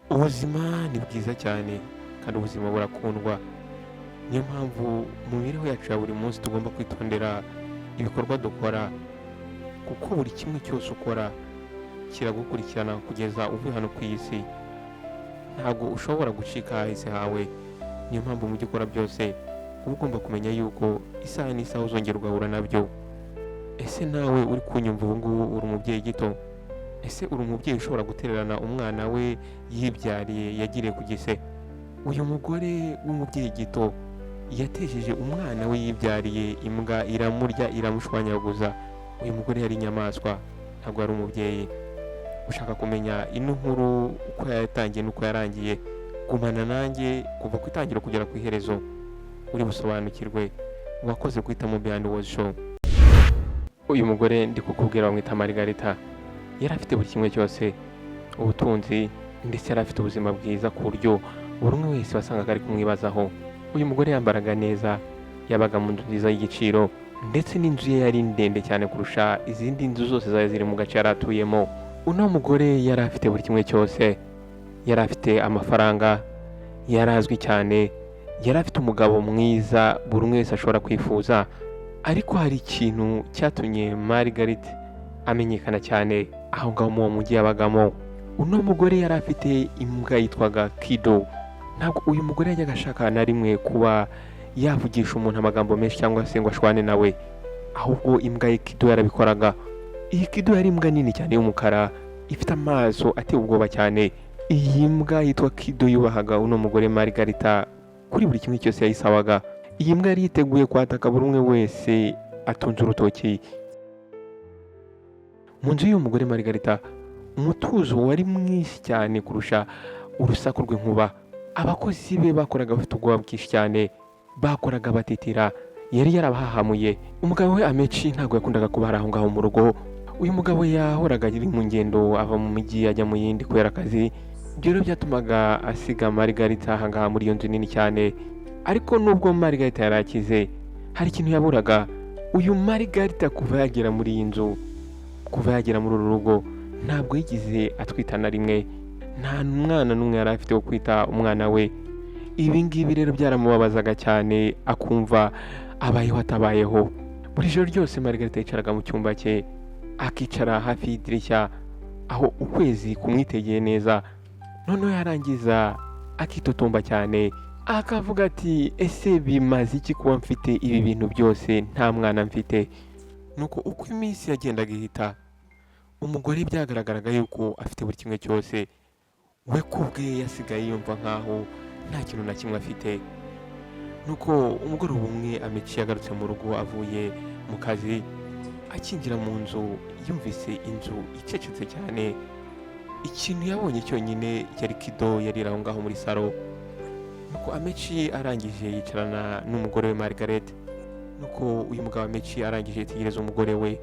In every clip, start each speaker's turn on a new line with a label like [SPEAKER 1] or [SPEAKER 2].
[SPEAKER 1] Ubuzima ni bwiza cyane kandi ubuzima burakundwa. Niyo mpamvu mu mibereho yacu ya buri munsi tugomba kwitondera ibikorwa dukora, kuko buri kimwe cyose ukora kiragukurikirana kugeza uvuye hano ku isi. Ntabwo ushobora gucika ahahise hawe. Niyo mpamvu mu byo ukora byose uba ugomba kumenya yuko isaha n'isaha uzongera ugahura nabyo. Ese nawe uri kunyumva ubu ngubu uri umubyeyi gito? Ese uri umubyeyi ushobora gutererana umwana we yibyariye yagiriye ku gise? Uyu mugore w'umubyeyi gito yatejeje umwana we yibyariye imbwa iramurya iramushwanyaguza. Uyu mugore yari inyamaswa, ntabwo yari umubyeyi. Ushaka kumenya ino nkuru uko yatangiye n'uko yarangiye, gumana nanjye kuva ku itangiriro kugera ku iherezo, uri busobanukirwe. Wakoze guhitamo Behind Words Show. Uyu mugore ndi kukubwira bamwita Margarita. Yari afite buri kimwe cyose, ubutunzi, ndetse yari afite ubuzima bwiza ku buryo buri umwe wese wasangaga ari kumwibazaho. Uyu mugore yambaraga neza, yabaga mu nzu nziza y'igiciro, ndetse n'inzu ye yari ndende cyane kurusha izindi nzu zose zari ziri mu gace yari atuyemo. Uno mugore yari afite buri kimwe cyose, yari afite amafaranga, yari azwi cyane, yari afite umugabo mwiza buri umwe wese ashobora kwifuza. Ariko hari ikintu cyatumye Margaret amenyekana cyane aho ngaho mu mujyi yabagamo. Uno mugore yari afite imbwa yitwaga Kido. Ntabwo uyu mugore yajyaga ashaka na rimwe kuba yavugisha umuntu amagambo menshi cyangwa se ngo ashwane nawe, ahubwo imbwa ye Kido yarabikoraga. Iyi Kido yari imbwa nini cyane y'umukara, ifite amaso ateye ubwoba cyane. Iyi mbwa yitwa Kido yubahaga uno mugore Margarita kuri buri kimwe cyose yayisabaga. Iyi mbwa yari yiteguye kwataka buri umwe wese atunze urutoki. Mu nzu y'uyu mugore Margarita, umutuzo wari mwinshi cyane kurusha urusaku rw'inkuba. Abakozi be bakoraga bafite ubwoba bwinshi cyane, bakoraga batitira, yari yarabahahamuye. Umugabo we Amechi ntabwo yakundaga kuba ari aho ngaho mu rugo. Uyu mugabo yahoraga ari mu ngendo, ava mu mijyi ajya mu yindi kubera akazi. Ibyo rero byatumaga asiga Margarita aha ngaha muri iyo nzu nini cyane. Ariko nubwo Margarita yari akize, hari ikintu yaburaga. Uyu Margarita kuva yagera muri iyi nzu, kuva yagera muri uru rugo, ntabwo yigeze atwita na rimwe. Nta mwana n'umwe yari afite wo kwita umwana we. Ibi ngibi rero byaramubabazaga cyane, akumva abayeho atabayeho. Buri joro ryose Margarita yicaraga mu cyumba cye, akicara hafi y'idirishya aho ukwezi kumwitegeye neza, noneho yarangiza akitotomba cyane, akavuga ati: "Ese bimaze iki kuba mfite ibi bintu byose nta mwana mfite?" Nuko uko iminsi yagendaga ihita, umugore byagaragaraga yuko afite buri kimwe cyose, we ku bwe yasigaye yumva nkaho nta kintu na kimwe afite. Nuko umugoroba umwe Amechi yagarutse mu rugo avuye mu kazi. Akinjira mu nzu yumvise inzu icecetse cyane. Ikintu yabonye cyonyine yari Kido yari aho ngaho muri salo. Nuko Amechi arangije yicarana n'umugore we Margaret. Nuko uyu mugabo Amechi arangije yitegereza umugore we,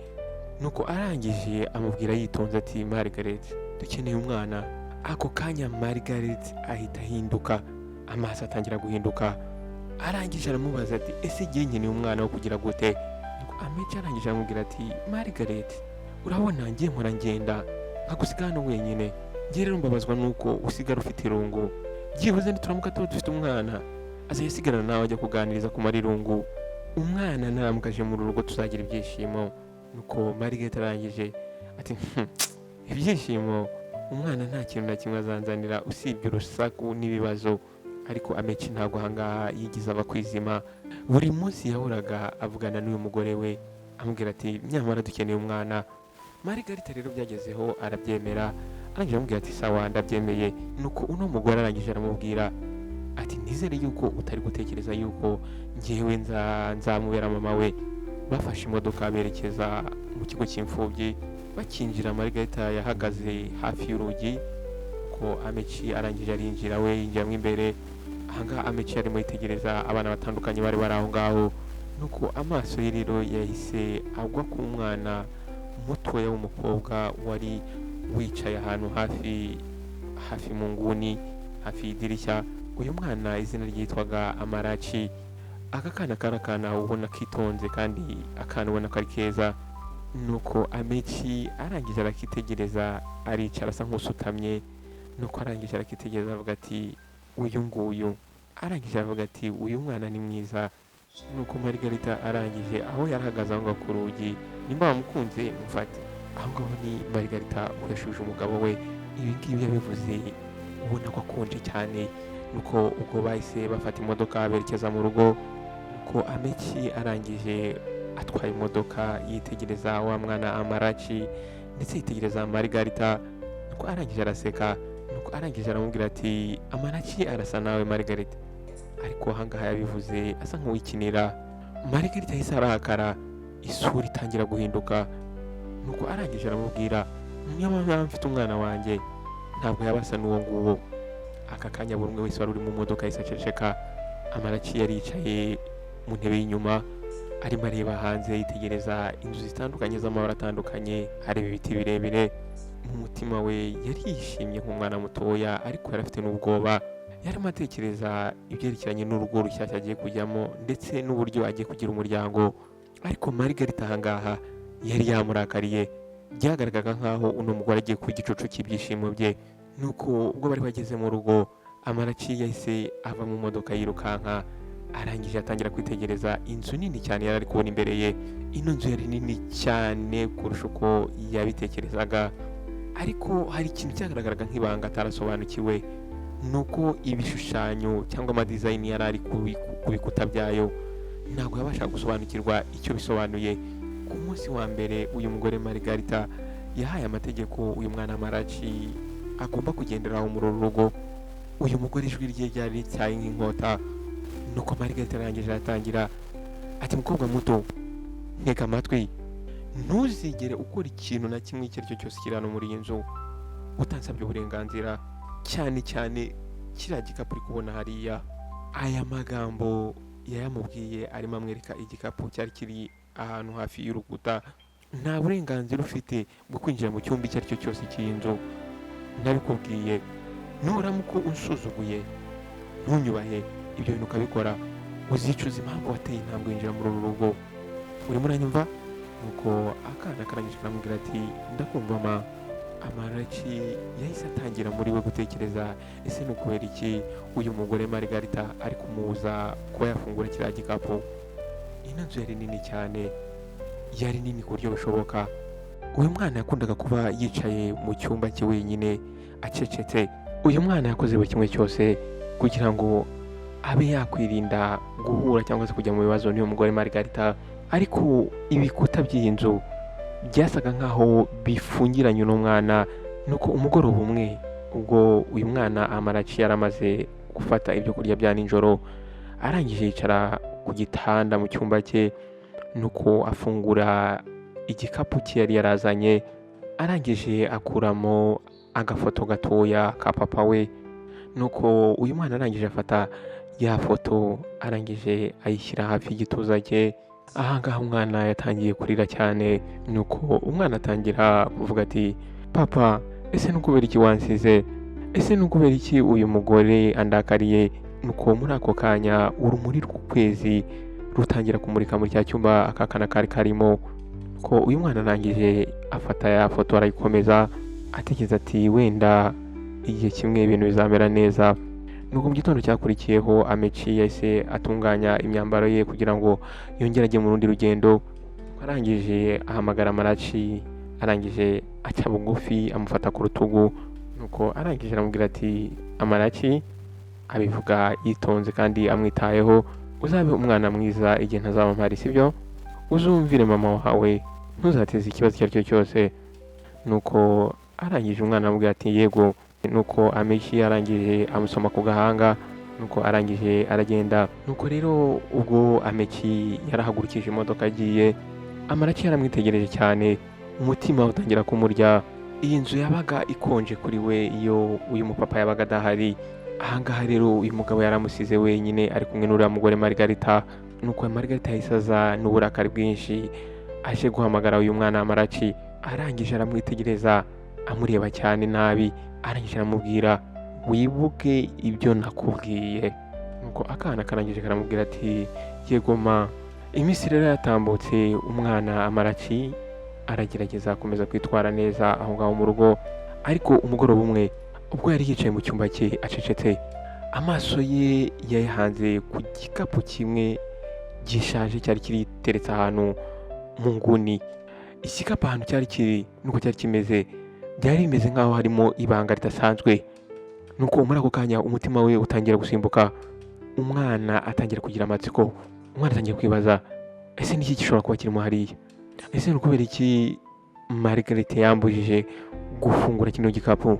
[SPEAKER 1] nuko arangije amubwira yitonze ati: "Margaret, dukeneye umwana." Ako kanya Margaret ahita ahinduka, amaso atangira guhinduka. Arangije aramubaza ati: "Ese igihe nkeneye umwana wo kugira gute?" Nuko Amechi arangije aramubwira ati: "Margaret, urabona ngiye mpora ngenda nkagusiga hano wenyine. Ngiye rero mbabazwa nuko usigara ufite irungu. Byibuze nituramuka tuba dufite umwana, azajya asigarana nawe, ajya kuganiriza kumara irungu. Umwana naramuka aje muri uru rugo tuzagira ibyishimo." Nuko Margaret arangije ati: "Ibyishimo? Umwana nta kintu na kimwe azanzanira usibye urusaku n'ibibazo." Ariko Amechi ntabwo ahangaha yigize ava kwizima. Buri munsi yahoraga avugana n'uyu mugore we, amubwira ati: "Nyamara dukeneye umwana." Margarita rero byagezeho arabyemera. Arangije aramubwira ati: "Sawa, ndabyemeye." Nuko uno mugore arangije aramubwira ati: "Nizere yuko utari gutekereza yuko ngewe nzamubera mama we." Bafashe imodoka berekeza mu kigo cy'imfubyi. Bakinjira, Margarita yahagaze hafi y'urugi, ko Amechi arangije arinjira, we yinjiramo imbere. Ahangaha Amechi arimo yitegereza abana batandukanye bari bari aho ngaho. Nuko amaso ye rero yahise agwa ku mwana mutoya w'umukobwa wari wicaye ahantu hafi hafi mu nguni, hafi y'idirishya. Uyu mwana izina ryitwaga Amarachi. Aka kana kari akana ubona kitonze kandi akana ubona ko ari keza. Nuko Amechi arangije arakitegereza, aricara asa nk'usutamye. Nuko arangije arakitegereza avuga ati uyu nguyu, arangije avuga ati uyu mwana ni mwiza. Nuko Margarita arangije aho yarahagaze aho ngaho ku rugi, nimba wamukunze mufate. Aho ngaho ni Margarita yashuje umugabo we. Ibi ngibi yabivuze ubona ko akonje cyane. Nuko ubwo bahise bafata imodoka berekeza mu rugo. Nuko Ameki arangije atwaye imodoka yitegereza wa mwana Amarachi ndetse yitegereza Margarita. Nuko arangije araseka. Nuko arangije aramubwira ati Amarachi arasa nawe Margarita. Ariko ahangaha yabivuze asa nk'uwikinira. Margarita yahise arakara, isura itangira guhinduka. Nuko arangije aramubwira niyo mpamvu mfite umwana wanjye ntabwo yaba asa n'uwo nguwo. Aka kanya buri umwe wese wari uri mu modoka yahise aceceka. Amarachi yari yicaye mu ntebe y'inyuma arimo areba hanze, yitegereza inzu zitandukanye z'amabara atandukanye, areba ibiti birebire. Mu mutima we yari yishimye nk'umwana mutoya, ariko yari afite n'ubwoba. Yarimo atekereza ibyerekeranye n'urugo rushyashya agiye kujyamo ndetse n'uburyo agiye kugira umuryango. Ariko Margarita ahangaha yari yamurakariye, byagaragaraga nk'aho uno mugore agiye kuba igicucu cy'ibyishimo bye. Nuko ubwo bari bageze mu rugo, Amarachi yahise ava mu modoka yirukanka, arangije atangira kwitegereza inzu nini cyane yari ari kubona imbere ye. Ino nzu yari nini cyane kurusha uko yabitekerezaga, ariko hari ikintu cyagaragaraga nk'ibanga atarasobanukiwe, ni uko ibishushanyo cyangwa amadizayini yari ari ku bikuta byayo ntabwo yabashaga gusobanukirwa icyo bisobanuye. Ku munsi wa mbere uyu mugore Margarita yahaye amategeko uyu mwana Amarachi agomba kugenderaho muri uru rugo. Uyu mugore ijwi rye ryari rityaye nk'inkota. Nuko Margarita arangije aratangira ati mukobwa muto, ntega amatwi, ntuzigere ukora ikintu na kimwe icyo ari cyo cyose kiri hano muri iyi nzu utansabye uburenganzira, cyane cyane kiriya gikapu uri kubona hariya. Aya magambo yayamubwiye arimo amwereka igikapu cyari kiri ahantu hafi y'urukuta. Nta burenganzira ufite bwo kwinjira mu cyumba icyo ari cyo cyose cy'iyi nzu, nabikubwiye. Nuramuka unsuzuguye ntunyubahe, ibyo bintu ukabikora, uzicuza impamvu wateye intambwe winjira muri uru rugo. Urimo uranyumva? Nuko akana karangije karamubwira ati ndakumva ma. Amarachi yahise atangira muri we gutekereza, ese ni ukubera iki uyu mugore Margarita ari kumubuza kuba yafungura kiriya gikapu? Ino nzu yari nini cyane, yari nini ku buryo bushoboka. Uyu mwana yakundaga kuba yicaye mu cyumba cye wenyine acecetse. Uyu mwana yakoze buri kimwe cyose kugira ngo abe yakwirinda guhura cyangwa se kujya mu bibazo n'uyu mugore Margarita. Ariko ibikuta by'iyi nzu byasaga nkaho bifungiranye uno mwana. Nuko umugoroba umwe ubwo uyu mwana Amarachi yari amaze gufata ibyo kurya bya nijoro, arangije yicara ku gitanda mu cyumba cye, nuko afungura igikapu cye yari yarazanye, arangije akuramo agafoto gatoya ka papa we. Nuko uyu mwana arangije afata ya foto, arangije ayishyira hafi y'igituza cye. Ahangaha umwana yatangiye kurira cyane. Nuko umwana atangira kuvuga ati papa, ese ni ukubera iki wansize? Ese ni ukubera iki uyu mugore andakariye? Nuko muri ako kanya urumuri rw'ukwezi rutangira kumurika muri cya cyumba aka kana kari karimo. Ko uyu mwana arangije afata ya foto arayikomeza, atekereza ati wenda igihe kimwe ibintu bizamera neza. Nuko mu gitondo cyakurikiyeho Amechi yahise atunganya imyambaro ye kugira ngo yongere ajye mu rundi rugendo. Arangije ahamagara Amarachi, arangije aca bugufi amufata ku rutugu. Nuko arangije aramubwira ati Amarachi, abivuga yitonze kandi amwitayeho, uzabe umwana mwiza igihe ntazaba mpari, sibyo? Uzumvire mama wawe, ntuzateze ikibazo icyo ari cyo cyose. Nuko arangije umwana aramubwira ati yego. Nuko Amechi arangije amusoma ku gahanga, nuko arangije aragenda. Nuko rero ubwo Amechi yarahagurukije imodoka agiye, Amarachi yaramwitegereje cyane, umutima utangira kumurya. Iyi nzu yabaga ikonje kuri we iyo uyu mupapa yabaga adahari. Ahangaha rero uyu mugabo yaramusize wenyine ari kumwe n'uriya mugore Margarita. Nuko Margarita yahise aza n'uburakari bwinshi aje guhamagara uyu mwana Amarachi, arangije aramwitegereza amureba cyane nabi, arangije aramubwira wibuke ibyo nakubwiye. Nuko akana karangije karamubwira ati yego ma. Iminsi rero yatambutse, umwana Amarachi aragerageza akomeza kwitwara neza aho ngaho mu rugo. Ariko umugoroba umwe Ubwo yari yicaye mu cyumba cye acecetse, amaso ye yayahanze ku gikapu kimwe gishaje cyari kiriteretse ahantu mu nguni. Igikapu ahantu cyari kiri nuko cyari kimeze, byari bimeze nk'aho harimo ibanga ridasanzwe. Nuko muri ako kanya umutima we utangira gusimbuka, umwana atangira kugira amatsiko, umwana atangira kwibaza: ese niki gishobora kuba kirimo hariya? Ese ni ukubera iki Margarete yambujije gufungura kino gikapu?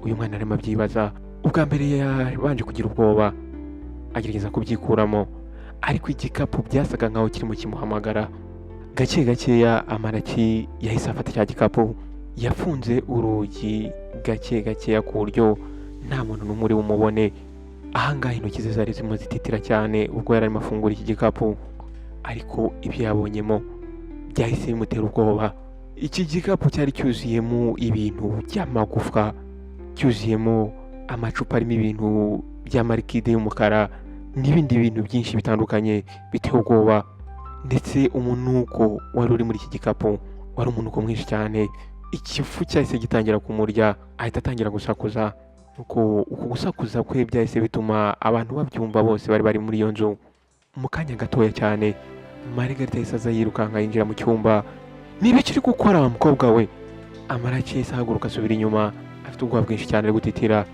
[SPEAKER 1] Uyu mwana arimo abyibaza. Ubwa mbere yabanje kugira ubwoba, agerageza kubyikuramo, ariko igikapu byasaga nkaho kirimo kimuhamagara gake gakeya. Amaraki yahise afata cya gikapu, yafunze urugi gake gakeya ku buryo nta muntu n'umwe uri bumubone. Ahangaha intoki ze zari zirimo zititira cyane ubwo yari arimo afungura iki gikapu, ariko ibyo yabonyemo byahise bimutera ubwoba. Iki gikapu cyari cyuzuyemo ibintu by'amagufwa, cyuzuyemo amacupa arimo ibintu by'amarikide y'umukara n'ibindi bintu byinshi bitandukanye biteye ubwoba. Ndetse umunuko wari uri muri iki gikapu wari umunuko mwinshi cyane. Ikifu cyahise gitangira kumurya, ahita atangira gusakuza. Nuko uku gusakuza kwe byahise bituma abantu babyumva bose bari bari muri iyo nzu. Mu kanya gatoya cyane, Margarita yahise aza yirukanka yinjira mu cyumba. "Niba icyo uri gukora, wa mukobwa we?" Amaraki yahise ahaguruka asubira inyuma afite ubwoba bwinshi cyane, ari gutitira: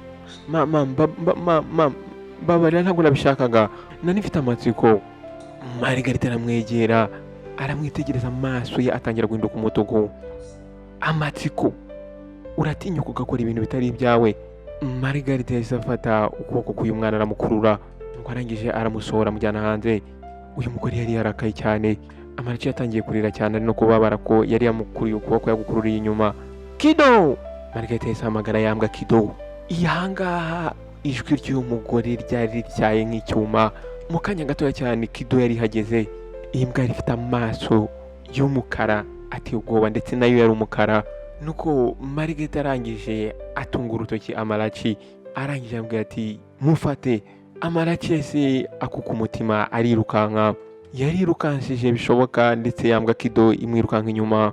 [SPEAKER 1] "Mama, mama, mbabarira, ntabwo nabishakaga, nari mfite amatsiko." Margarita aramwegera, aramwitegereza, amaso ye atangira guhinduka umutuku. "Amatsiko? Uratinyuka ugakora ibintu bitari ibyawe?" Margarita yahise afata ukuboko k'uyu mwana aramukurura, nuko arangije aramusohora amujyana hanze. Uyu mugore yari yarakaye cyane. Amaraki yatangiye kurira cyane, ari no kubabara ko yari yamukuriye ukuboko, yagukururiye inyuma. "Kido!" Margarita yahise ahamagara yambwa Kido. Ihangaha ijwi ry'uyu mugore ryari rityaye nk'icyuma. Mu kanya gatoya cyane Kido yari ihageze. Iyi mbwa yari ifite amaso y'umukara ateye ubwoba, ndetse nayo yari umukara. Nuko Margarita arangije atunga urutoki Amarachi, arangije amubwira ati: "Mufate." Amarachi yahise akuka umutima arirukanka, yarirukanshije bishoboka, ndetse yambwa Kido imwirukanka inyuma,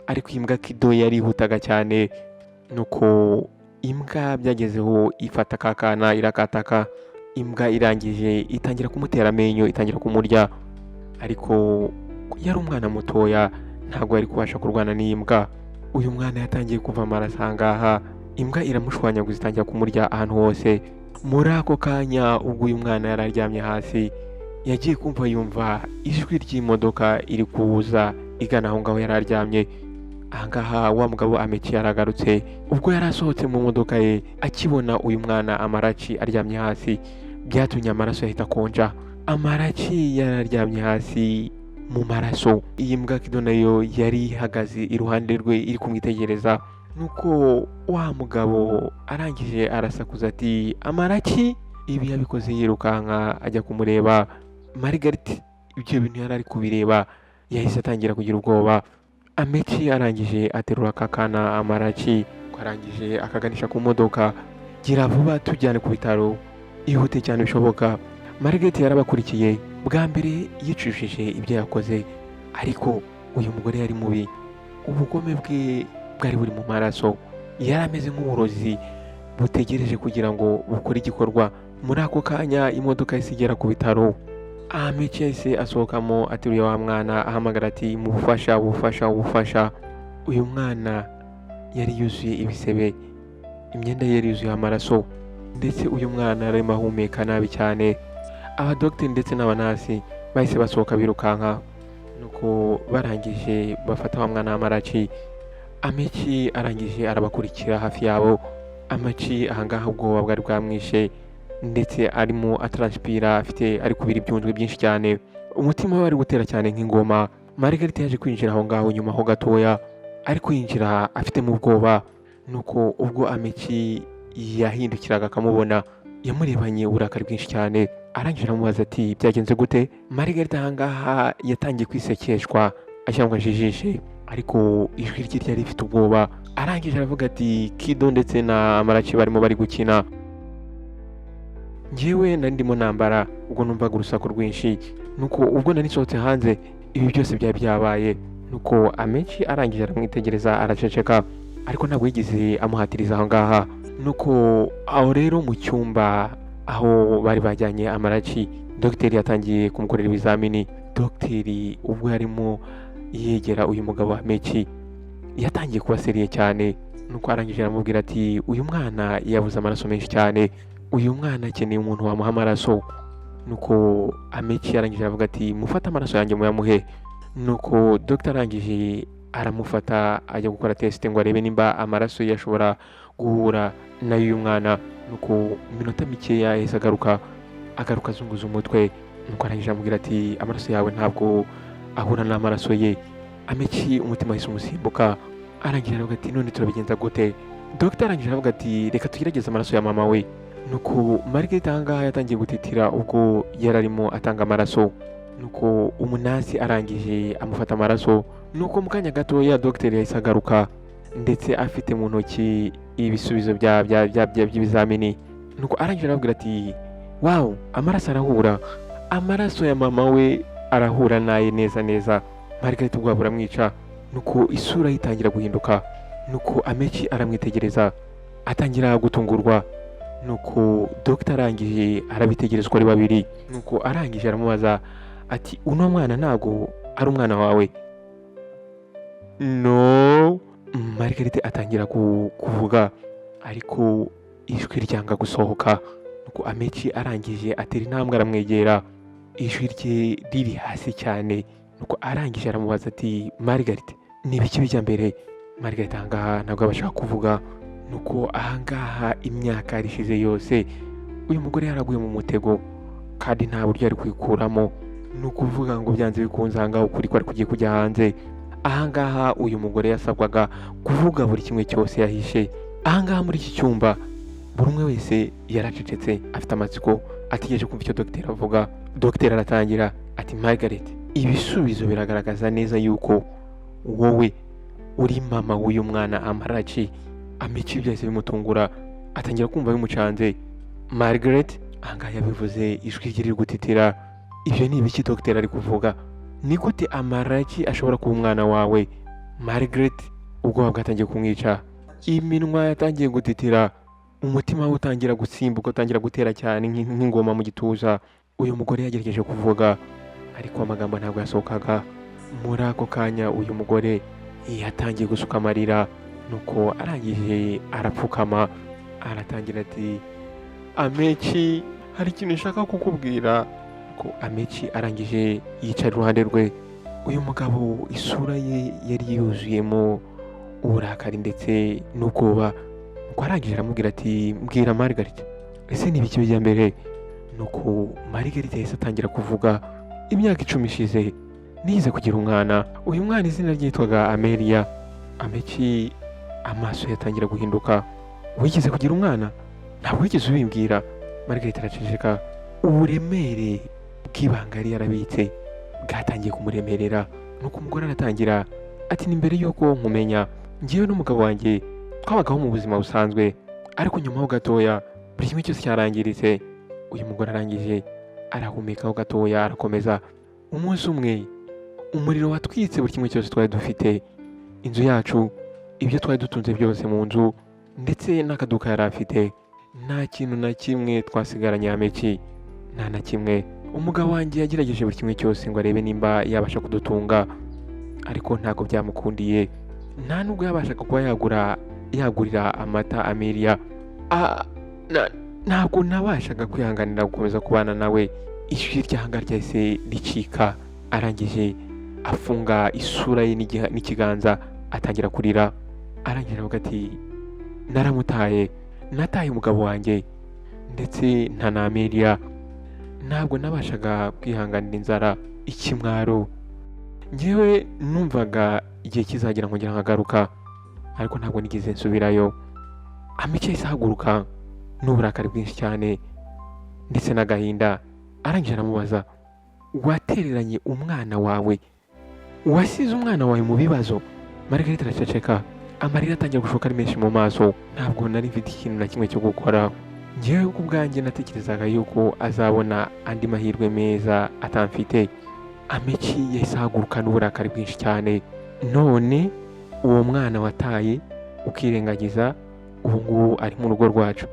[SPEAKER 1] ariko iyi mbwa Kido yarihutaga cyane. Nuko imbwa byagezeho ifata ka kana irakataka. Imbwa irangije itangira kumutera amenyo, itangira kumurya, ariko yari umwana mutoya, ntabwo yari kubasha kurwana n'iyi mbwa. Uyu mwana yatangiye kuva amaraso. Ahangaha imbwa iramushwanyaguza, itangira kumurya ahantu hose. Muri ako kanya ubwo uyu mwana yari aryamye hasi, yagiye kumva yumva ijwi ry'imodoka iri kuza igana aho ngaho yari aryamye. Ahangaha wa mugabo Ameki yaragarutse. Ubwo yari asohotse mu modoka ye, akibona uyu mwana Amarachi aryamye hasi, byatumye amaraso yahita akonja. Amarachi yari aryamye hasi mu maraso. Iyi mbwa Kido nayo yari ihagaze iruhande rwe iri kumwitegereza. Nuko wa mugabo arangije arasakuza ati: "Amarachi!" Ibi yabikoze yirukanka ajya kumureba. Margarita ibyo bintu yari ari kubireba, yahise atangira kugira ubwoba. Ameki arangije aterura aka kana Amarachi, arangije akaganisha ku modoka: "Gira vuba, tujyane ku bitaro, ihute cyane bishoboka." Margarita yarabakurikiye. Bwa mbere yicujije ibyo yakoze, ariko uyu mugore yari mubi, ubugome bwe bwari buri mu maraso, yari ameze nk'uburozi butegereje kugira ngo bukore igikorwa. Muri ako kanya imodoka yahise igera ku bitaro. Ameki yahise asohokamo ateruye wa mwana, ahamagara ati: "Mu bufasha, ubufasha, ubufasha!" Uyu mwana yari yuzuye ibisebe, imyenda ye yari yuzuye amaraso, ndetse uyu mwana yari arimo ahumeka nabi cyane. Abadogiteri ndetse n'abanasi bahise basohoka birukanka, nuko barangije bafata wa mwana w'Amarachi. Ameki arangije arabakurikira hafi yabo. Ameki ahangaha ubwoba bwari bwamwishe, ndetse arimo ataransipira, afite ari kubira ibyunzwe byinshi cyane, umutima we wari gutera cyane nk'ingoma. Margarita yaje kwinjira aho ngaho nyuma ho gatoya, ari kwinjira afitemo ubwoba. Nuko ubwo Ameki yahindukiraga akamubona, yamurebanye uburakari bwinshi cyane, arangije aramubaza ati: "Byagenze gute?" Margarita ahangaha yatangiye kwisekeshwa ashyira ngo ajijishe, ariko ijwi rye ryari rifite ubwoba. Arangije aravuga ati: "Kido ndetse na Amarachi barimo bari gukina, njyewe nari ndimo nambara ubwo numvaga urusaku rwinshi, nuko ubwo nari nsohotse hanze ibi byose byari byabaye." Nuko Amenshi arangije aramwitegereza, araceceka, ariko ntabwo yigeze amuhatiriza aho ngaha. Nuko aho rero mu cyumba aho bari bajyanye Amaraci, dogiteri yatangiye kumukorera ibizamini. Dogiteri ubwo yarimo yegera uyu mugabo wa Meki, yatangiye kuba sérieux cyane. Nuko arangije aramubwira ati: "Uyu mwana yabuze amaraso menshi cyane, uyu mwana akeneye umuntu wamuha amaraso." Nuko Ameki yarangije aravuga ati: "Mufate amaraso yanjye muyamuhe." Nuko dogiteri arangije aramufata, ajya gukora test ngo arebe nimba amaraso ye ashobora guhura n'ay'uyu mwana. Nuko mu minota mikeya yahise agaruka, agaruka azunguza umutwe. Nuko arangije aramubwira ati: "Amaraso yawe ntabwo ahura n'amaraso ye." Ameki umutima wahise umusimbuka. Arangije aravuga ati: "None turabigenza gute?" Dogiteri arangije aravuga ati: "Reka tugerageze amaraso ya mama we." Nuko Margaret ahangaha yatangiye gutitira ubwo yari arimo atanga amaraso. Nuko umunasi arangije amufata amaraso. Nuko mu kanya gatoya dogiteri yahise agaruka, ndetse afite mu ntoki ibisubizo by'ibizamini. Nuko arangije arababwira ati: "Wow, amaraso arahura, amaraso ya mama we arahura naye neza neza." Margaret ubwoba buramwica, nuko isura ye itangira guhinduka. Nuko Amechi aramwitegereza, atangira gutungurwa. Nuko dogita arangije arabitegereza uko ari babiri. Nuko arangije aramubaza ati: "Uno mwana ntabwo ari umwana wawe?" No Margarete atangira kuvuga, ariko ijwi ryanga gusohoka. Nuko Amechi arangije atera intambwe aramwegera, ijwi rye riri hasi cyane. Nuko arangije aramubaza ati: "Margarete, ni ibiki bijya mbere?" Margarete ahangaha ntabwo abasha kuvuga. Nuko ahangaha imyaka yarishize yose, uyu mugore yaraguye mu mutego kandi nta buryo ari kwikuramo. Ni ukuvuga ngo byanze bikunze ahangaha ukuri kwari kugiye kujya hanze. Ahangaha uyu mugore yasabwaga kuvuga buri kimwe cyose yahishe. Ahangaha muri iki cyumba buri umwe wese yaracecetse, afite amatsiko, ategereje kumva icyo dogiteri avuga. Dogiteri aratangira ati: "Margaret, ibisubizo biragaragaza neza yuko wowe uri mama w'uyu mwana Amaraci." Amici byahise bimutungura, atangira kumva bimucanze. Margaret ahangaha yabivuze ijwi rye riri gutitira: "Ibyo ni ibiki dogiteri ari kuvuga? Ni gute Amaraci ashobora kuba umwana wawe?" Margaret ubwoba bwatangiye kumwica, iminwa yatangiye gutitira, umutima we utangira gusimbuka, utangira gutera cyane nk'ingoma mu gituza. Uyu mugore yagerageje kuvuga, ariko amagambo ntabwo yasohokaga. Muri ako kanya uyu mugore yatangiye gusuka amarira. Nuko arangije arapfukama, aratangira ati: "Amechi, hari ikintu nshaka kukubwira." Ko Amechi arangije yicara iruhande rwe. Uyu mugabo isura ye yari yuzuyemo uburakari ndetse n'ubwoba. Nuko arangije aramubwira ati: "Mbwira Margaret, ese ni ibiki bijya mbere?" Nuko Margaret yahise atangira kuvuga: "Imyaka 10 ishize nize kugira umwana. Uyu mwana izina ryitwaga Amelia." Amechi amaso yatangira guhinduka. "Wigeze kugira umwana? Ntabwo wigeze ubimbwira." Margaret araceceka. Uburemere bw'ibanga yari yarabitse bwatangiye kumuremerera. Nuko umugore aratangira ati: "Ni mbere y'uko nkumenya, njyewe n'umugabo wanjye twabagaho mu buzima busanzwe, ariko nyuma ho gatoya buri kimwe cyose cyarangiritse." Uyu mugore arangije arahumekaho gatoya, arakomeza: "Umunsi umwe umuriro watwitse buri kimwe cyose twari dufite, inzu yacu, ibyo twari dutunze byose mu nzu, ndetse n'akaduka yari afite. Nta kintu na kimwe twasigaranye, Ameki, nta na kimwe. Umugabo wanjye yagerageje buri kimwe cyose ngo arebe nimba yabasha kudutunga, ariko ntabwo byamukundiye. Nta nubwo yabashaga kuba yagurira amata Amelia. Ntabwo nabashaga kwihanganira gukomeza kubana nawe." Ijwi ry'ahanga ryahise ricika. Arangije afunga isura ye n'ikiganza, atangira kurira. Arangije avuga ati: "Naramutaye, nataye umugabo wanjye ndetse nta na Amelia. Ntabwo nabashaga kwihanganira inzara, ikimwaro. Njyewe numvaga igihe kizagera nkongera nkagaruka, ariko ntabwo nigeze nsubirayo." Amice yahise ahaguruka n'uburakari bwinshi cyane ndetse n'agahinda. Arangije aramubaza: "Watereranye umwana wawe, wasize umwana wawe mu bibazo." Margarita araceceka, amarira atangira gushoka ari menshi mu maso. "Ntabwo nari mfite ikintu na kimwe cyo gukora. Njyewe ku bwanjye natekerezaga yuko azabona andi mahirwe meza atamfite." Ameki yahise ahaguruka n'uburakari bwinshi cyane: "None uwo mwana wataye, ukirengagiza, Ubu ngubu ari mu rugo rwacu,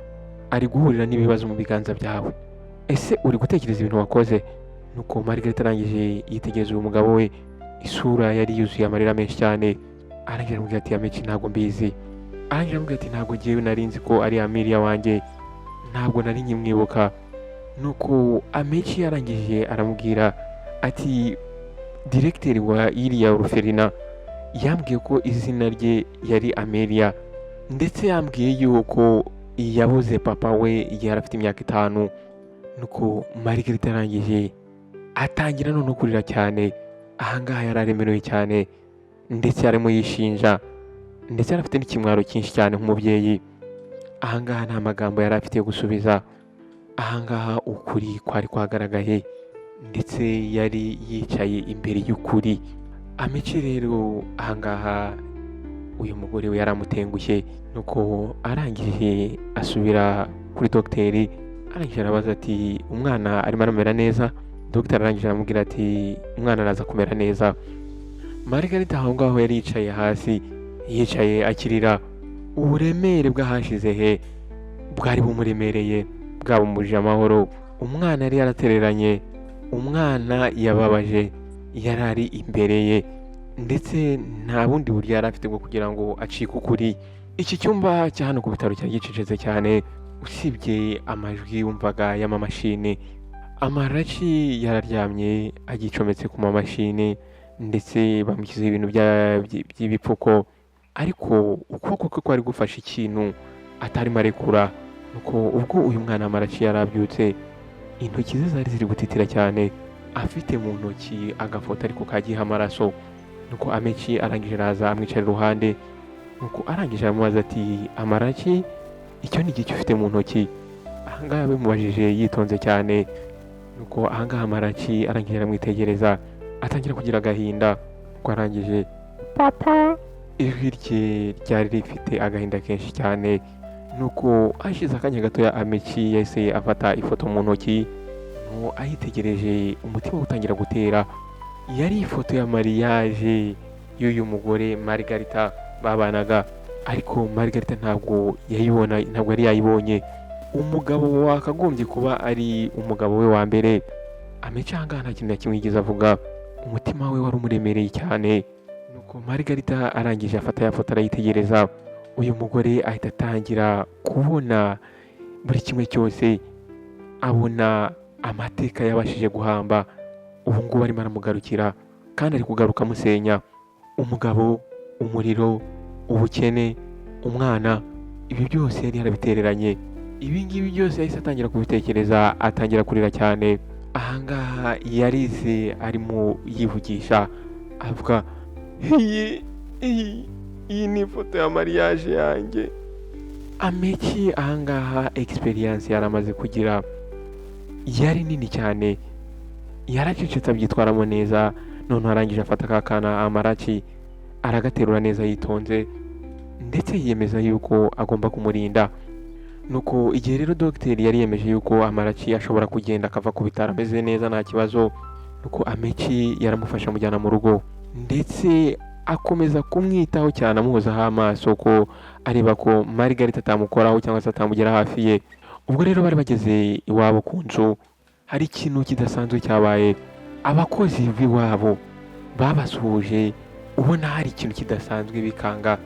[SPEAKER 1] ari guhurira n'ibibazo mu biganza byawe. Ese uri gutekereza ibintu wakoze?" Nuko Margarita arangije yitegereza uyu mugabo we, isura yari yuzuye amarira menshi cyane. Arangije aramubwira ati: "Amechi, ntabwo mbizi." Arangije aramubwira ati: "Ntabwo ngewe nari nzi ko ari Amelia wanjye, ntabwo nari nkimwibuka." Nuko Amechi yarangije aramubwira ati: "Diregiteri wa iriya orphelinat yambwiye ko izina rye yari Amelia, ndetse yambwiye yuko yabuze papa we igihe yari afite imyaka 5." Nuko Margarita arangije atangira noneho kurira cyane. Ahangaha yari aremerewe cyane, ndetse arimo yishinja, ndetse yari afite n'ikimwaro cyinshi cyane nk'umubyeyi. Ahangaha nta magambo yari afite yo gusubiza. Ahangaha ukuri kwari kwagaragaye, ndetse yari yicaye imbere y'ukuri. Amechi rero ahangaha uyu mugore we yaramutengushye. Nuko arangije asubira kuri dogiteri, arangije arabaza ati: "Umwana arimo aramera neza?" Dogiteri arangije aramubwira ati: "Umwana araza kumera neza." Margarita aho ngaho yari yicaye hasi, yicaye akirira. Uburemere bw'ahashize he bwari bumuremereye, bwabumubujije amahoro. Umwana yari yaratereranye, umwana yababaje, yari ari imbere ye, ndetse nta bundi buryo yari afite bwo kugira ngo acike ukuri. Iki cyumba cya hano ku bitaro cyari gicecetse cyane, usibye amajwi wumvaga y'amamashini. Amaraci yararyamye agicometse ku mamashini, ndetse bamushyizeho ibintu by'ibipfuko, ariko ukuboko kwe kwari gufashe ikintu atarimo arekura. Nuko ubwo uyu mwana Amaraci yarabyutse, intoki ze zari ziri gutitira cyane, afite mu ntoki agafoto ariko kagiyeho amaraso. Nuko Amechi arangije araza amwicara iruhande. Nuko arangije aramubaza ati: "Amaraci, icyo ni igiki ufite mu ntoki?" Ahangaha bimubajije yitonze cyane. Nuko ahangaha Amaraci arangije aramwitegereza, atangira kugira agahinda. Nuko arangije: "Papa." Ijwi rye ryari rifite agahinda kenshi cyane. Nuko hashize akanya gatoya, Amechi yahise afata ifoto mu ntoki. Nuko ayitegereje, umutima utangira gutera. Yari ifoto ya mariage y'uyu mugore Margarita babanaga, ariko Margarita ntabwo yayibona, ntabwo yari yayibonye. Umugabo wakagombye kuba ari umugabo we wa mbere. Amechi ahangaha nta kintu na kimwe yigeze avuga, umutima we wari umuremereye cyane. Nuko Margarita arangije afata ya foto arayitegereza. Uyu mugore ahita atangira kubona buri kimwe cyose, abona amateka yabashije guhamba ubu ngubu arimo aramugarukira, kandi ari kugaruka amusenya. Umugabo, umuriro, ubukene, umwana, ibi byose yari yarabitereranye. Ibi ngibi byose yahise atangira kubitekereza, atangira kurira cyane. Ahangaha yarize arimo yivugisha, avuga: "Iyi ni ifoto ya mariage yanjye." Amechi ahangaha experience yari amaze kugira yari nini cyane. Yaracecetse, abyitwaramo neza. Noneho arangije afata ka kana Amaraci, aragaterura neza yitonze, ndetse yiyemeza yuko agomba kumurinda. Nuko igihe rero dogiteri yari yemeje yuko Amaraci ashobora kugenda akava ku bitaro ameze neza, nta kibazo, nuko Amechi yaramufasha amujyana mu rugo, ndetse akomeza kumwitaho cyane, amuhozaho amaso ko areba ko Margarita atamukoraho cyangwa se atamugera hafi ye. Ubwo rero bari bageze iwabo ku nzu, hari ikintu kidasanzwe cyabaye. Abakozi b'iwabo babasuhuje ubona hari ikintu kidasanzwe, bikanga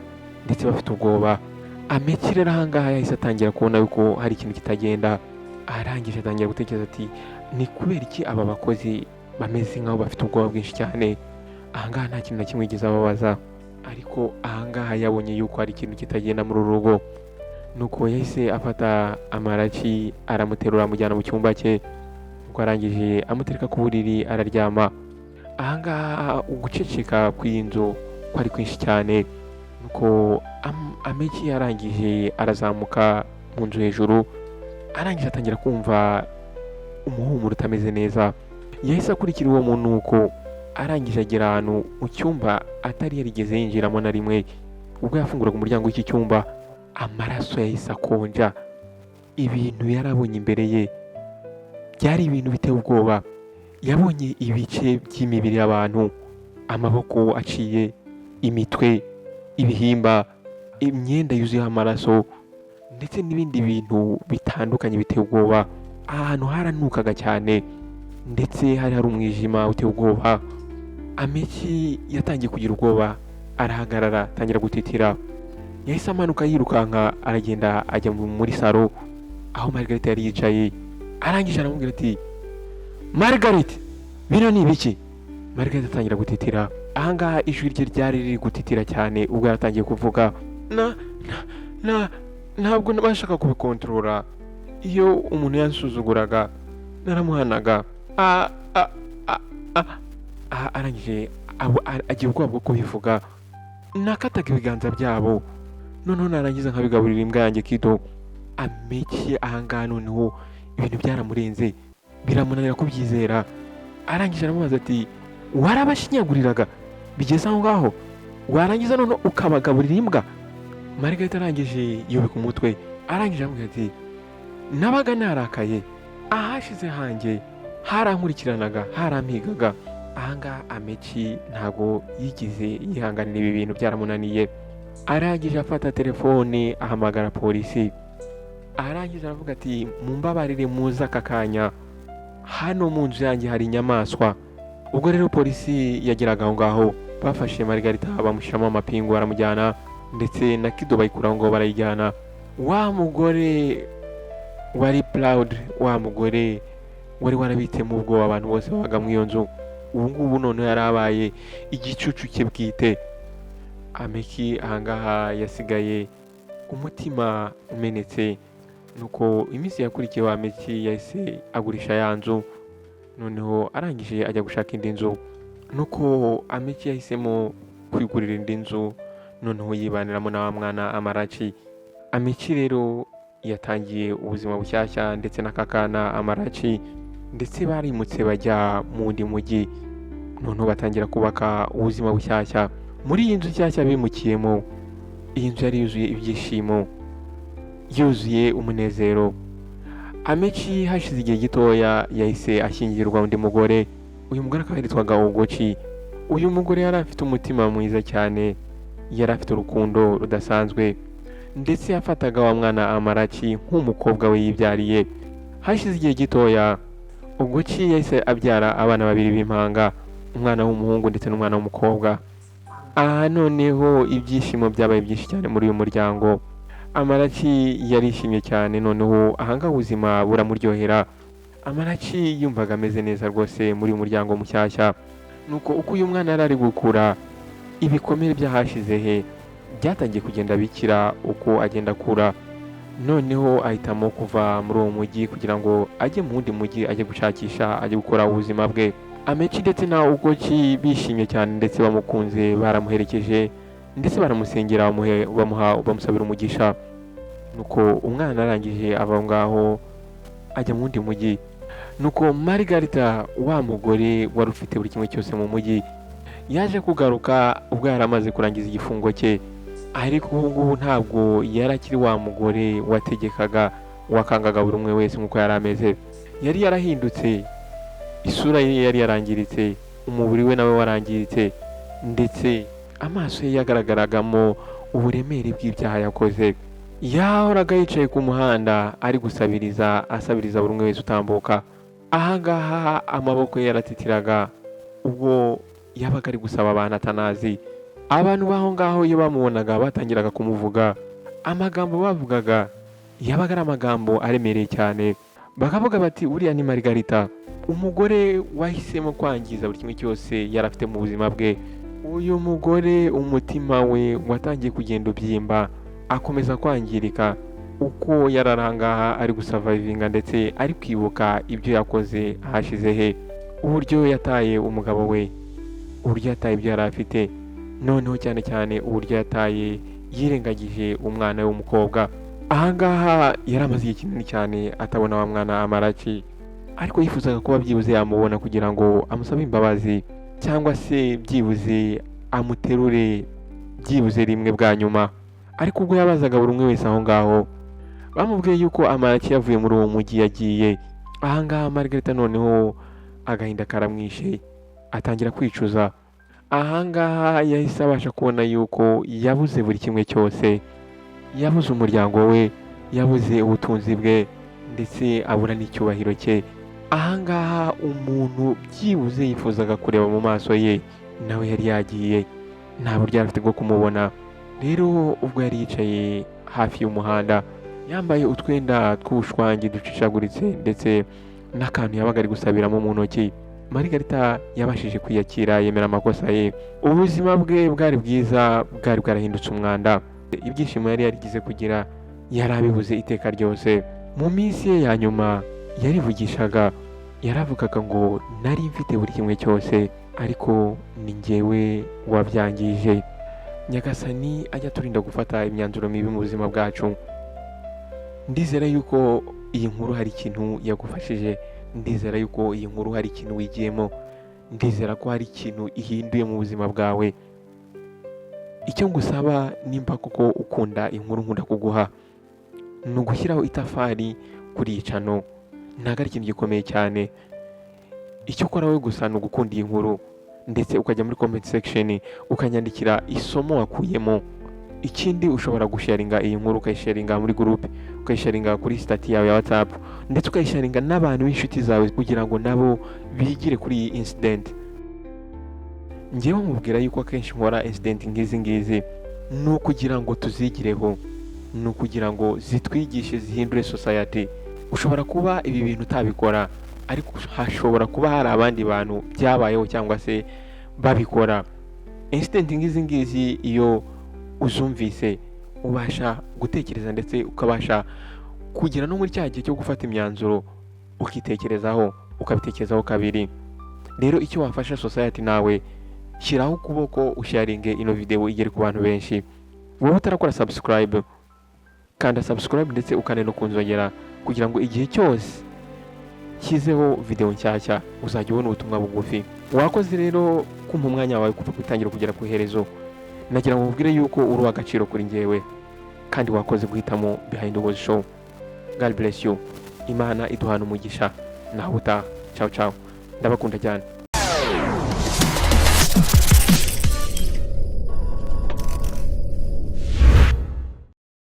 [SPEAKER 1] ndetse bafite ubwoba. Amechi rero ahangaha yahise atangira kubona yuko hari ikintu kitagenda. Arangije atangira gutekereza ati: "Ni kubera iki aba bakozi bameze nk'aho bafite ubwoba bwinshi cyane?" Ahangaha nta kintu na kimwe yigeze ababaza, ariko ahangaha yabonye yuko hari ikintu kitagenda muri uru rugo. Nuko yahise afata Amaraci, aramuterura, amujyana mu cyumba cye. Nuko arangije amutereka ku buriri, araryama. Ahangaha uguceceka kw'iyi nzu kwari kwinshi cyane. Nuko Amechi yarangije arazamuka mu nzu hejuru, arangije atangira kumva umuhumuro utameze neza. Yahise akurikira uwo munuko, arangije agera ahantu mu cyumba atari yarigeze yinjiramo na rimwe. Ubwo yafunguraga umuryango w'iki cyumba, amaraso yahise akonja. Ibintu yarabonye imbere ye byari ibintu biteye ubwoba. Yabonye ibice by'imibiri y'abantu, amaboko aciye, imitwe, ibihimba, imyenda yuzuyeho amaraso. Ndetse n'ibindi bintu bitandukanye biteye ubwoba. Aha hantu haranukaga cyane, ndetse hari umwijima uteye ubwoba. Amechi yatangiye kugira ubwoba, arahagarara, atangira gutitira. Yahise amanuka yirukanka, aragenda ajya muri salo aho Margarita yari yicaye. Arangije aramubwira ati: "Margaret, bino ni ibiki?" Margaret atangira gutitira. Ahangaha ijwi rye ryari riri gutitira cyane ubwo yaratangiye kuvuga: Na na na ntabwo nabashaga kubikontorora. Iyo umuntu yansuzuguraga naramuhanaga." A a a a a Arangije agira ubwoba bwo kubivuga. "Nakataga ibiganza byabo, noneho narangiza nkabigaburira imbwa yanjye Kido." Amechi ahangaha noneho ibintu byaramurenze, biramunanira kubyizera. Arangije aramubaza ati: "Warabashinyaguriraga bigeze aho ngaho, warangiza noneho ukabagaburira imbwa?" Margarita arangije yubika umutwe, arangije aramubwira ati: "Nabaga narakaye, ahashize hanjye harankurikiranaga, harampigaga." Ahangaha Amechi ntago yigeze yihanganira ibi bintu, byaramunaniye. Arangije afata telefone, ahamagara polisi. Arangije aravuga ati: "Mumbabarire, muze aka kanya, hano mu nzu yanjye hari inyamaswa." Ubwo rero polisi yageraga aho ngaho, bafashe Margarita bamushyiramo amapingu, baramujyana, ndetse na Kido bayikura aho ngaho barayijyana. Wa mugore wari proud, wa mugore wari warabitsemo ubwoba abantu bose babaga muri iyo nzu, ubu ngubu noneho yari abaye igicucu cye bwite. Amechi ahangaha yasigaye umutima umenetse. Nuko iminsi yakurikiyeho, Amechi yahise agurisha ya nzu, noneho arangije ajya gushaka indi nzu. Nuko Amechi yahisemo kwigurira indi nzu, noneho yibaniramo na wa mwana Amarachi. Amechi rero yatangiye ubuzima bushyashya ndetse n'akakana Amarachi, ndetse barimutse bajya mu wundi mujyi, noneho batangira kubaka ubuzima bushyashya muri iyi nzu nshyashya bimukiyemo. Iyi nzu yari yuzuye ibyishimo, yuzuye umunezero. Amechi hashize igihe gitoya yahise ashyingirwa undi mugore. Uyu mugore akaba yitwaga Ugochi. Uyu mugore yari afite umutima mwiza cyane, yari afite urukundo rudasanzwe, ndetse yafataga wa mwana Amarachi nk'umukobwa we yibyariye. Hashize igihe gitoya, Ugochi yahise abyara abana babiri b'impanga, umwana w'umuhungu ndetse n'umwana w'umukobwa. Aha noneho ibyishimo byabaye byinshi cyane muri uyu muryango. Amarachi yarishimye cyane, noneho ahangaha ubuzima buramuryohera. Amarachi yumvaga ameze neza rwose muri uyu muryango mushyashya. Nuko uko uyu mwana yari ari gukura, ibikomere by'ahashize he byatangiye kugenda bikira uko agenda akura. Noneho ahitamo kuva muri uwo mujyi kugira ngo ajye mu wundi mujyi, ajye gushakisha, ajye gukora ubuzima bwe. Amechi ndetse na Ugochi bishimye cyane ndetse bamukunze, baramuherekeje ndetse baramusengera, bamusabira umugisha. Nuko umwana arangije ava aho ngaho ajya mu wundi mujyi. Nuko Margarita, wa mugore wari ufite buri kimwe cyose mu mujyi, yaje kugaruka ubwo yari amaze kurangiza igifungo cye. Ariko ubu ngubu ntabwo yari akiri wa mugore wategekaga, wakangaga buri umwe wese nk'uko yari ameze. Yari yarahindutse, isura ye yari yarangiritse, umubiri we nawe warangiritse, ndetse amaso ye yagaragaragamo uburemere bw'ibyaha yakoze. Yahoraga yicaye ku muhanda ari gusabiriza, asabiriza buri umwe wese utambuka. Ahangaha amaboko ye yaratitiraga ubwo yabaga ari gusaba abantu atanazi. Abantu b'aho ngaho iyo bamubonaga batangiraga kumuvuga. Amagambo bavugaga yabaga ari amagambo aremereye cyane, bakavuga bati: "Uriya ni Margarita, umugore wahisemo kwangiza buri kimwe cyose yari afite mu buzima bwe." Uyu mugore umutima we watangiye kugenda ubyimba, akomeza kwangirika uko yari ari ahangaha ari gusurvivinga, ndetse ari kwibuka ibyo yakoze ahashize he, uburyo yataye umugabo we, uburyo yataye ibyo yari afite, noneho cyane cyane uburyo yataye yirengagije umwana we w'umukobwa. Ahangaha yari amaze igihe kinini cyane atabona wa mwana Amarachi, ariko yifuzaga kuba byibuze yamubona kugira ngo amusabe imbabazi, cyangwa se byibuze amuterure byibuze rimwe bwa nyuma. Ariko ubwo yabazaga buri umwe wese aho ngaho, bamubwiye yuko Amarachi yavuye muri uwo mujyi yagiye. Ahangaha Margarita noneho agahinda karamwishe, atangira kwicuza. Ahangaha yahise abasha kubona yuko yabuze buri kimwe cyose, yabuze umuryango we. Yabuze ubutunzi bwe ndetse abura n'icyubahiro cye. Ahangaha umuntu byibuze yifuzaga kureba mu maso ye nawe yari yagiye, nta buryo yari afite bwo kumubona. Rero ubwo yari yicaye hafi y'umuhanda yambaye utwenda tw'ubushwangi ducishaguritse ndetse n'akantu yabaga ari gusabiramo mu ntoki, Margarita yabashije kwiyakira, yemera amakosa ye. Ubuzima bwe bwari bwiza bwari bwarahindutse umwanda. Ibyishimo yari yarigize kugira yari abibuze iteka ryose. Mu minsi ye ya nyuma yarivugishaga, yaravugaga ngo nari mfite buri kimwe cyose ariko ni njyewe wabyangije. Nyagasani ajya aturinda gufata imyanzuro mibi mu buzima bwacu. Ndizera yuko iyi nkuru hari ikintu yagufashije, ndizera yuko iyi nkuru hari ikintu wigiyemo, ndizera ko hari ikintu ihinduye mu buzima bwawe. Icyo ngusaba nimba koko ukunda inkuru nkunda kuguha ni ugushyiraho itafari kuri iyi channel. Ntabwo ari ikintu gikomeye cyane. Icyo ukora wowe gusa ni ugukunda iyi nkuru ndetse ukajya muri comment section ukanyandikira isomo wakuyemo. Ikindi, ushobora gusharinga iyi nkuru, ukayisharinga muri group, ukayisharinga kuri status yawe ya WhatsApp, ndetse ukayisharinga n'abantu b'inshuti zawe kugira ngo nabo bigire kuri iyi incident. Njyewe mubwira yuko akenshi nkora incident nk'izi ngizi ni ukugira ngo tuzigireho, ni ukugira ngo zitwigishe, zihindure society. Ushobora kuba ibi bintu utabikora, ariko hashobora kuba hari abandi bantu byabayeho cyangwa se babikora. Incident nk'izi ngizi iyo uzumvise ubasha gutekereza ndetse ukabasha kugera no muri cya gihe cyo gufata imyanzuro, ukitekerezaho, ukabitekerezaho kabiri. Rero icyo wafasha society nawe, shyiraho ukuboko usharinge ino video igere ku bantu benshi. Wowe utarakora subscribe, kanda subscribe ndetse ukande no kunzogera kugira ngo igihe cyose nshyizeho video nshyashya uzajya ubona ubutumwa bugufi. Wakoze rero kumpa umwanya wawe kuva ku itangira kugera ku iherezo. Nagira ngo nkubwire yuko uri uw'agaciro kuri njyewe, kandi wakoze guhitamo Behind the Walls Show. God bless you. Imana iduhana umugisha. Naho utaha. Ciao ciao, ndabakunda cyane.